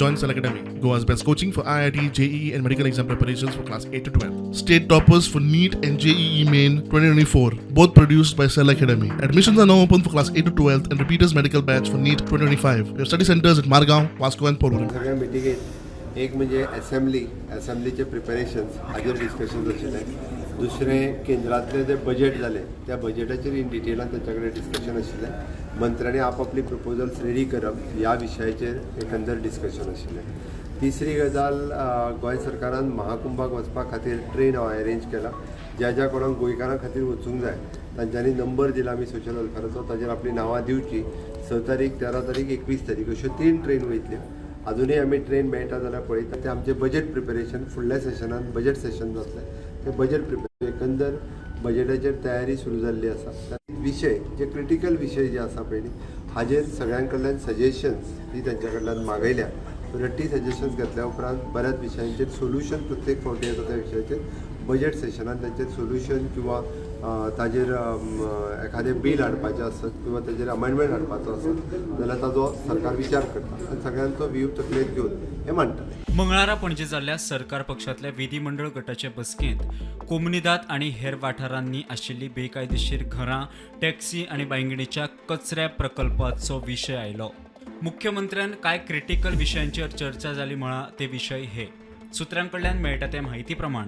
Join Cell Academy, Goa's best coaching for IIT, JEE, and medical exam preparations for class 8 to 12. State toppers for NEET and JEE Main 2024, both produced by Cell Academy. Admissions are now open for class 8 to 12 and repeaters medical batch for NEET 2025. We have study centers at Margao, Vasco, and Porvorim. सगळ्या मिटिंगेत एक म्हणजे assembly, एसेंब्लीचे प्रिपेरेशन्स हाजेर discussion आशिल्लें. दुसरें, केंद्रांतलें जें budget जालें, त्या बजेटाचेर in डिटेलान तांच्या कडेन डिस्कशन आशिल्लें. मंत्र्यांनी आपापली प्रपोजल्स रेडी करप ह्या विशयाचेर एकंदर डिस्कशन आशिल्लें. तिसरी गजाल, गोंय सरकारान महाकुंभाक वचपा खातीर ट्रेन अरेंज केला. ज्या ज्या कोणाक गोंयकारां खातीर वचूंक जाय, तांच्यांनी नंबर दिला आमी सोशल वेलफेराचो, ताजेर आपलीं नांवां दिवची. 6 तारीख, 13 तारीख, 21 तारीख अश्यो तीन ट्रेन वयतल्यो. अजुनूय आमी ट्रेन मेळटा जाल्यार पळयता. ते आमचें बजेट प्रिपेरेशन, फुडल्या सेशनान बजेट सेशन जातलें, तें बजेट प्रिपेरेशन, एकंदर बजेटाचेर तयारी सुरू जाल्ली आसा. विशय जे क्रिटिकल विशय जे आसा पयलीं, हाजेर सगळ्यां कडल्यान सजेशन्स ही तांच्या कडल्यान मागयल्या. ती सजेशन्स घेतल्या उपरांत बऱ्याच विशयांचेर सोल्युशन, प्रत्येक फावटी येता त्या विशयाचेर बजेट सेशनान तांचेर सोल्युशन किंवा ताजेर एखादें बील हाडपाचें आसत किंवा ताजेर अमेंडमेंट हाडपाचो आसत जाल्यार ताजो सरकार विचार करता आनी सगळ्यांचो व्यू तकलेंत घेवन हें मांडटलें. मंगळारा पणजे जाल्ल्या सरकार पक्षांतल्या विधिमंडळ गटाचे बसकेंत कोमुनिदाद आनी हेर वाठारांनी आशिल्ली बेकायदेशीर घरां, टॅक्सी आनी बांयगिणीच्या कचऱ्या प्रकल्पाचो विशय आयलो. मुख्यमंत्र्यान कांय क्रिटिकल विशयांचेर चर्चा जाली म्हळां ते विशय हे. सुत्रां कडल्यान मेळटा ते म्हायती प्रमाण,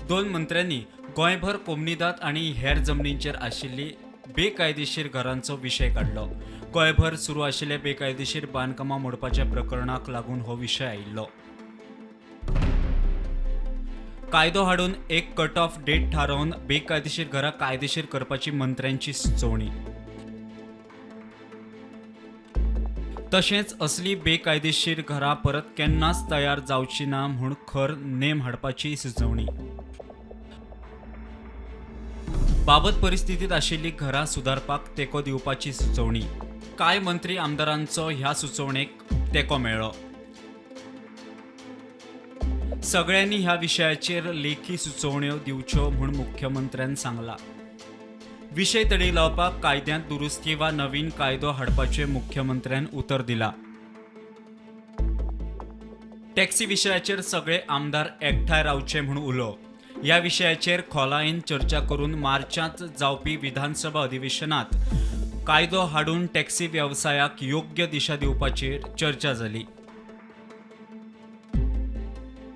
दोन मंत्र्यांनी गोंयभर कोमुनिदाद आनी हेर जमनींचेर आशिल्ली बेकायदेशीर घरांचो विशय काडलो. गोंयभर सुरू आशिल्ल्या बेकायदेशीर बांदकामां मोडपाच्या प्रकरणाक लागून हो विशय आयिल्लो. कायदो हाडून एक कट ऑफ डेट थारावन बेकायदेशीर घरां कायदेशीर करपाची मंत्र्यांची सुचोवणी. तशेंच असली बेकायदेशीर घरां परत केन्नाच तयार जावची ना म्हूण खर नेम हाडपाची सुचोवणी. बाबत परिस्थितीत आशिल्ली घरां सुदारपाक तेंको दिवपाची सुचोवणी. कांय मंत्री आमदारांचो ह्या सुचोवणेक तेंको मेळ्ळो. सगळ्यांनी ह्या विशयाचेर लेखी सुचोवण्यो दिवच्यो म्हूण मुख्यमंत्र्यान सांगला. विशय तडीक लावपाक कायद्यांत दुरुस्ती वा नवीन कायदो हाडपाचें मुख्यमंत्र्यान उतर दिला. टॅक्सी विशयाचेर सगळे आमदार एकठांय रावचे म्हूण उलो. ह्या विशयाचेर खोलायेन चर्चा करून मार्चांत जावपी विधानसभा अधिवेशनात कायदो हाडून टॅक्सी वेवसायाक योग्य दिशा दिवपाचेर चर्चा जाली.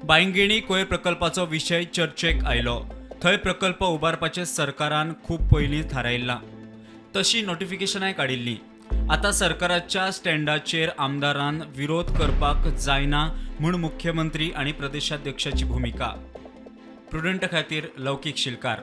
बांयगिणी कोयर प्रकल्पाचो विशय चर्चेक आयलो. थंय प्रकल्प उबारपाचें सरकारान खूब पयलीं थारायल्लां. तशी नोटिफिकेशनाय काडिल्लीं. आतां सरकाराच्या स्टँडाचेर आमदारान विरोध करपाक जायना म्हूण मुख्यमंत्री आनी प्रदेशाध्यक्षाची भुमिका. प्रुडंट खातीर लौकीक शिलकार.